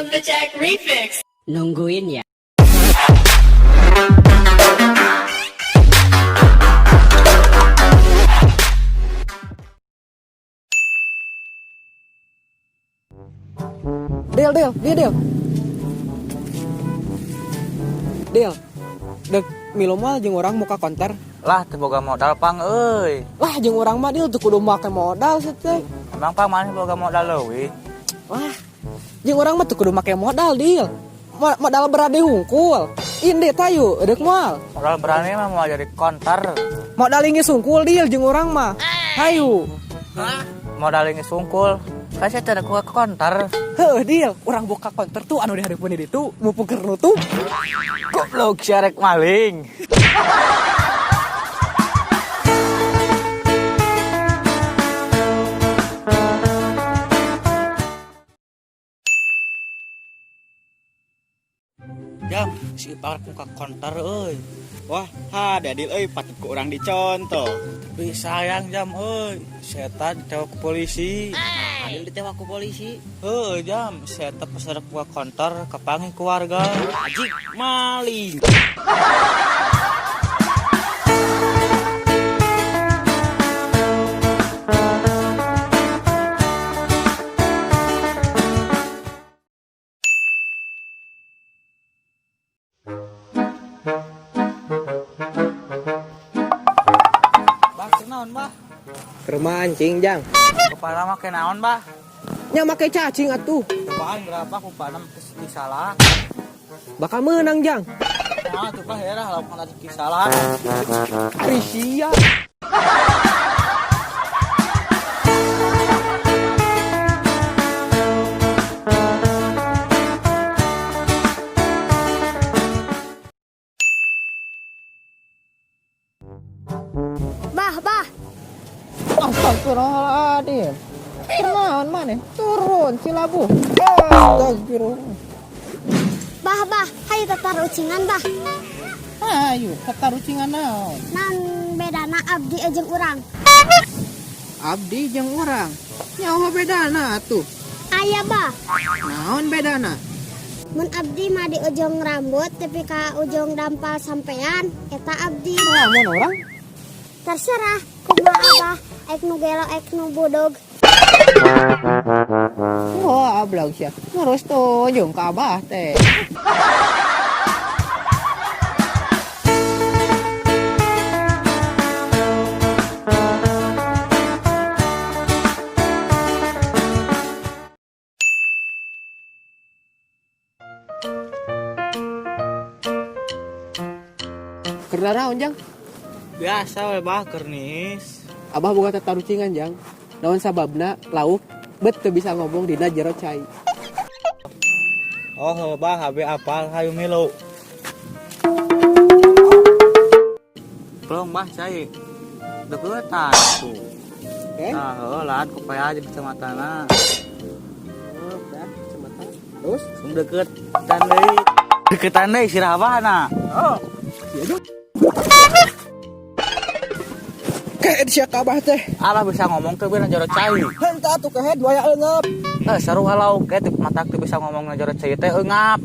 Lumberjack Refix. Nungguin ya. Del, Del, dia Del. Del. Dek milu moal jeung urang muka konter. Lah teu boga modal pang euy. Lah jeung urang mah Del teu kudu make modal sih teh. Emang pang maneh boga modal leuwih? Wah. Jeung urang mah teu kudu make modal, Dil. Modal berade hungkul. Inde tayu deuk moal. Modal berani mah mau jadi konter. Modal inggih sungkul, Dil, jeung urang mah. Hayu. Modal ini sungkul. Kan saya teu ke konter. Heuh, Dil, urang buka konter tuh anu di hareupeun di ditu mumpung keur nutup. Goblok sia rek maling. Jam, si Ipar muka konter euy. Wah, ha Dadil euy patut ku urang dicontoh. Tapi sayang jam euy, setan ditewak ku polisi. Adil ditewak ku polisi. Heuh jam, setan peserta buka konter kapanggih ku warga. Ajik maling. Bah, keur naon bah? Keur mancing, Jang. Kepala make naon bah? Nya make cacing atuh. Cobaan berapa kupana make kisalah. Bakal menang, Jang. Nah, tuh bah era lauk mana kisalah. Ari sia. Bah, bah, Astagfirullahaladzim. Kunaon maneh? Turun silabuh. Astagfirullah. bah, bah, hayu tatarucingan bah. Ayo, tatarucingan naon? Naon bedana abdi jeung urang? Abdi jeung urang. Nyaho bedana atuh. Aya bah, Naon bedana? mun abdi mah di ujung rambut tepi ka ujung dampal sampean eta abdi. Lamun urang Terserah kumaha abah, ek nu gelo ek nu bodog. wah ablag sia. Ngurus tunjung ka abah teh. Keur naon, Jang? Biasa we bah keur niis. Abah boga tatarucingan, Jang. Naon sababna lauk bet teu bisa ngomong dina jero cai. Oh, heuh bah habe apal hayu milu. Belum bah cai. Deketan tuh. Eh? Nah, heuh lahan kupaya aja kacamatana. Oh, dah, kacamata. Terus? Sung deketan deui. Deketan deui si Rabana. Oh. Iya, Jang. Kehed sia ka abah teh. Alah bisa ngomong teh beuna jero cai. Henteu atuh kehed waya eungeup. Eh, seru halau ke teu matak teu bisa ngomong na jero cai teh eungap.